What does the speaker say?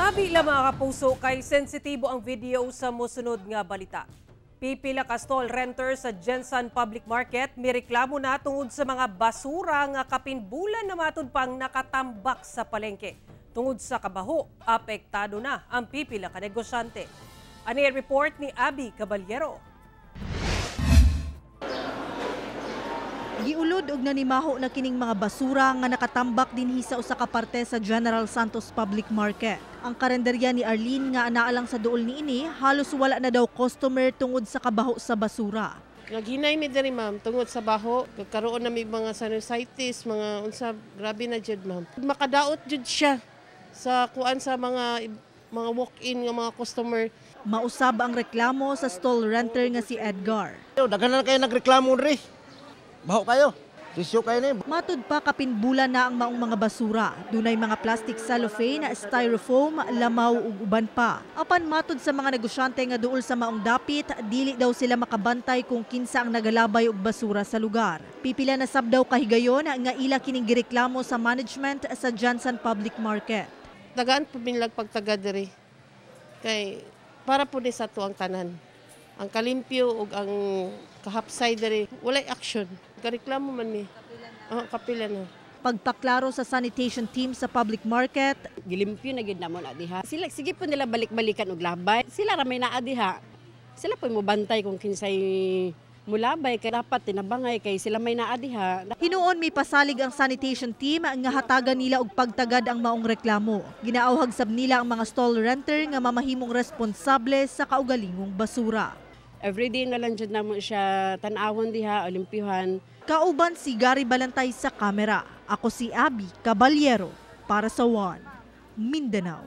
Tabi lang, mga kapuso, kay sensitibo ang video sa mosunod nga balita. Pipila ka stall renter sa GenSan Public Market mireklamo na tungod sa mga basura nga kapin bulan na matud pang nakatambak sa palengke. Tungod sa kabaho, apektado na ang pipila ka negosyante. Ani ang report ni Abby Caballero. Giulod og nanimaho na kining mga basura nga nakatambak dinhi sa usa ka parte sa General Santos Public Market. Ang karinderya ni Arlene nga anaa lang sa duol niini, halos wala na daw customer tungod sa kabaho sa basura. Naghinay mi diri, ma'am, tungod sa baho. Nagkaroon na mi mga sinusitis, mga unsa, grabe na jud, ma'am. Makadaot jud siya sa kuan, sa mga walk-in nga mga customer. Mausab ang reklamo sa stall renter nga si Edgar. Daghan na kayo nagreklamo diri. Baho kayo. Sisyo kayo ni. Matud pa, kapin bulan na ang maong mga basura. Dunay mga plastic cellophane, styrofoam, lamaw ug uban pa. Apan matud sa mga negosyante nga duol sa maong dapit, dili daw sila makabantay kung kinsa ang nagalabay og basura sa lugar. Pipila na sab daw kahigayon nga ila kining gireklamo sa management sa GenSan Public Market. Tagaan po binlag pagtaga diri. Kay para po ni sa tuang tanan. Ang kalimpyo ug ang kahapsay diri, walay action. Kareklamo man mi. Oh, kapila na. Pagpaklaro sa sanitation team sa public market, gilimpyo na gyud namo na diha. Sila sige po nila balik-balikan og labay. Sila ra may naa diha. Sila po mobantay kung kinsay mulabay kay dapat tinabangay kay sila may naa diha. Hinuon may pasalig ang sanitation team nga hatagan nila og pagtagad ang maong reklamo. Ginaawhag sab nila ang mga stall renter nga mamahimong responsable sa kaugalingong basura. Everyday na lang jud namo siya tan-awon diha, olimpyuhan. Kauban si Gary Balantay sa kamera. Ako si Abby Caballero para sa One Mindanao.